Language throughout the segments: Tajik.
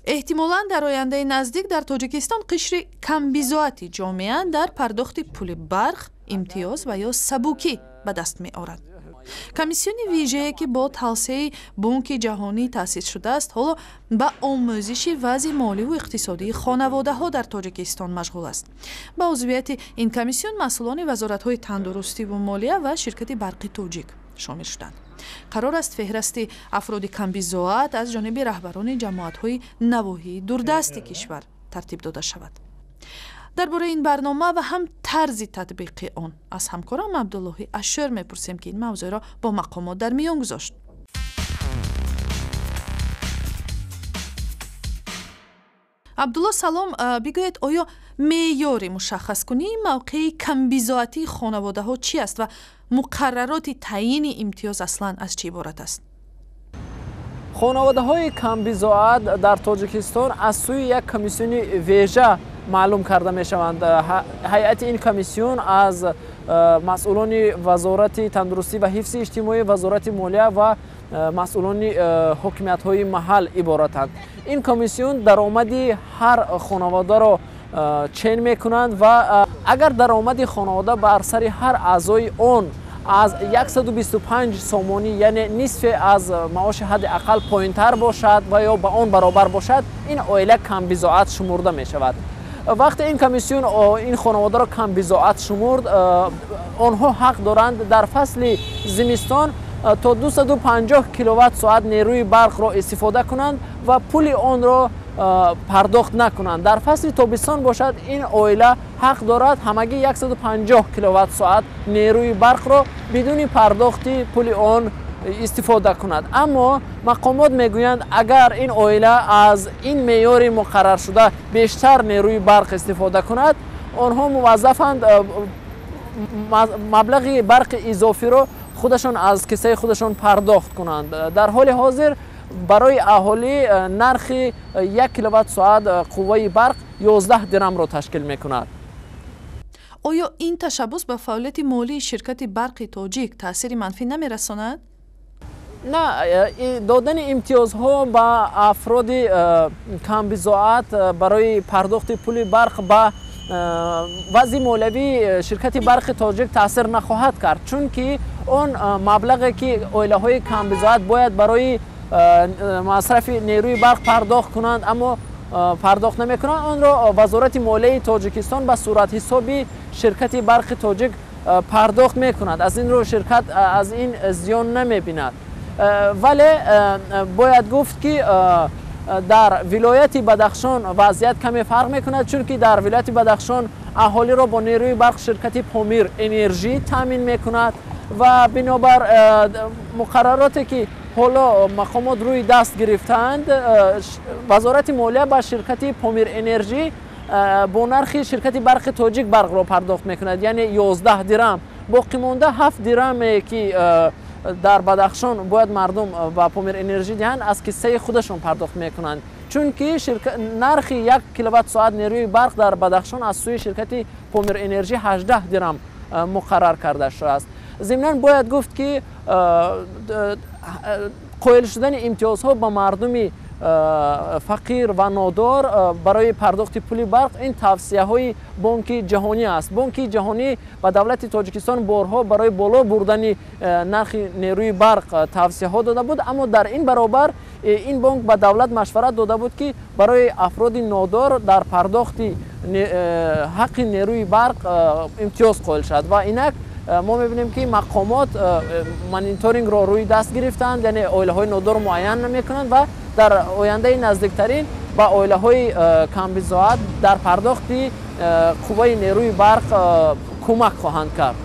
Эҳтимолан дар ояндаи наздик дар Тоҷикистон қишри камбизоати ҷомеа дар пардохти пули барқ имтиёз ва ё сабукӣ ба даст меорад. Комиссиони вижае, ки бо тавсияи Бонки Ҷаҳонӣ таъсис шудааст, ҳоло ба омӯзиши вазъи моливу иқтисодии хонаводаҳо дар Тоҷикистон машғул аст. Ба узвияти ин комиссион масъулони вазоратҳои тандурустиву молия ва ширкати Барқи Тоҷик шомил шуданд. Қарор аст, феҳрасти афроди камбизоат аз ҷониби раҳбарони ҷамоатҳои навоҳии дурдасти кишвар тартиб дода шавад. Дар бораи ин барнома ва ҳам тарзи татбиқи он аз ҳамкорам Абдуллоҳи Ашшер мепурсем, ки ин мавзӯъро бо мақомот дар миён гузошт. Абдулло, салом. Бигӯед, оё меъёри мушаххаскунии мавқеи камбизоатии хонаводаҳо чӣ аст ва муқаррароти таъйини имтиёз аслан аз чӣ иборат аст? Хонаводаҳои камбизоат дар Тоҷикистон аз сӯи як комиссиони вежа маълум карда мешаванд. Ҳайати ин комиссион аз масъулони Вазорати тандурустӣ ва ҳифзи иҷтимоӣ, Вазорати молия ва масъулони ҳокимиятҳои маҳал иборатанд. Ин комиссион даромади ҳар хонаводаро чен мекунанд ва агар даромади хонавода бар сари ҳар аъзои он аз 125 сомонӣ, яъне нисфе аз маоши ҳадди ақал поинтар бошад ва ё ба он баробар бошад, ин оила камбизоат шумурда мешавад. Вақте ин комиссион ин хонаводаро камбизоат шумурд, онҳо ҳақ доранд дар фасли зимистон то 250 киловатт соат нерӯи барқро истифода кунанд ва пули онро пардохт накунанд. Дар фасли тобистон бошад, ин оила ҳақ дорад ҳамагӣ 150 киловатт соат нерӯи барқро бидуни пардохти пули он истифода кунад. Аммо мақомот мегӯянд, агар ин оила аз ин меъёри муқарраршуда бештар нерӯи барқ истифода кунад, онҳо муваззафанд маблағи барқи изофиро худашон аз киссаи худашон пардохт кунанд. Дар ҳоли ҳозир барои аҳолӣ нархи 1 киловатт соат қувваи барқ 11 дирамро ташкил мекунад. Оё ин ташаббус ба фаъолияти молии ширкати Барқи Тоҷик таъсири манфӣ намерасонад? На, додани имтиёзҳо ба афроди камбизоат барои пардохти пули барқ ба вазъи молиявии ширкати Барқи Тоҷик таъсир нахоҳад кард, чунки он маблағе, ки оилаҳои камбизоат бояд барои масрафи нерӯи барқ пардохт кунанд, аммо пардохт намекунанд, онро Вазорати молияи Тоҷикистон ба суратҳисоби ширкати Барқи Тоҷик пардохт мекунад. Аз ин рӯ ширкат аз ин зиён намебинад. Вале бояд гуфт, ки дар вилояти Бадахшон вазъият каме фарқ мекунад, чунки дар вилояти Бадахшон аҳолиро бо нерӯи барқ ширкати Помир Энержӣ таъмин мекунад ва бинобар муқаррароте, ки ҳоло мақомот рӯи даст гирифтаанд, Вазорати молия ба ширкати Помир Энержӣ бо нархи ширкати Барқи Тоҷик барқро пардохт мекунад, яъне 11 дирам. Боқимонда 7 дираме, ки дар Бадахшон бояд мардум ба Помир Энержӣ диҳанд, аз киссаи худашон пардохт мекунанд, чунки нархи 1 киловатт соат нерӯи барқ дар Бадахшон аз сӯи ширкати Помир Энержӣ 18 дирам муқаррар карда шудааст. Зимнан бояд гуфт, ки қоил шудани имтиёзҳо ба мардуми фақир ва нодор барои пардохти пули барқ ин тавсияҳои Бонки Ҷаҳонӣ аст. Бонки Ҷаҳонӣ ба давлати Тоҷикистон борҳо барои боло бурдани нархи нерӯи барқ тавсияҳо дода буд, аммо дар ин баробар ин бонк ба давлат машварат дода буд, ки барои афроди нодор дар пардохти ҳаққи нерӯи барқ имтиёз қоил шавад. Ва инак мо мебинем, ки мақомот мониторингро рӯи даст гирифтанд, яъне оилаҳои нодор муайян мекунанд ва дар ояндаи наздиктарин ба оилаҳои камбизоат дар пардохти қувваи нерӯи барқ кӯмак хоҳанд кард.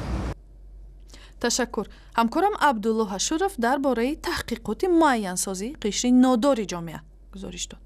Ташаккур. Ҳамкорам Абдулло Ҳашуров дар бораи таҳқиқоти муайянсозии қишри нодори ҷомеа гузориш дод.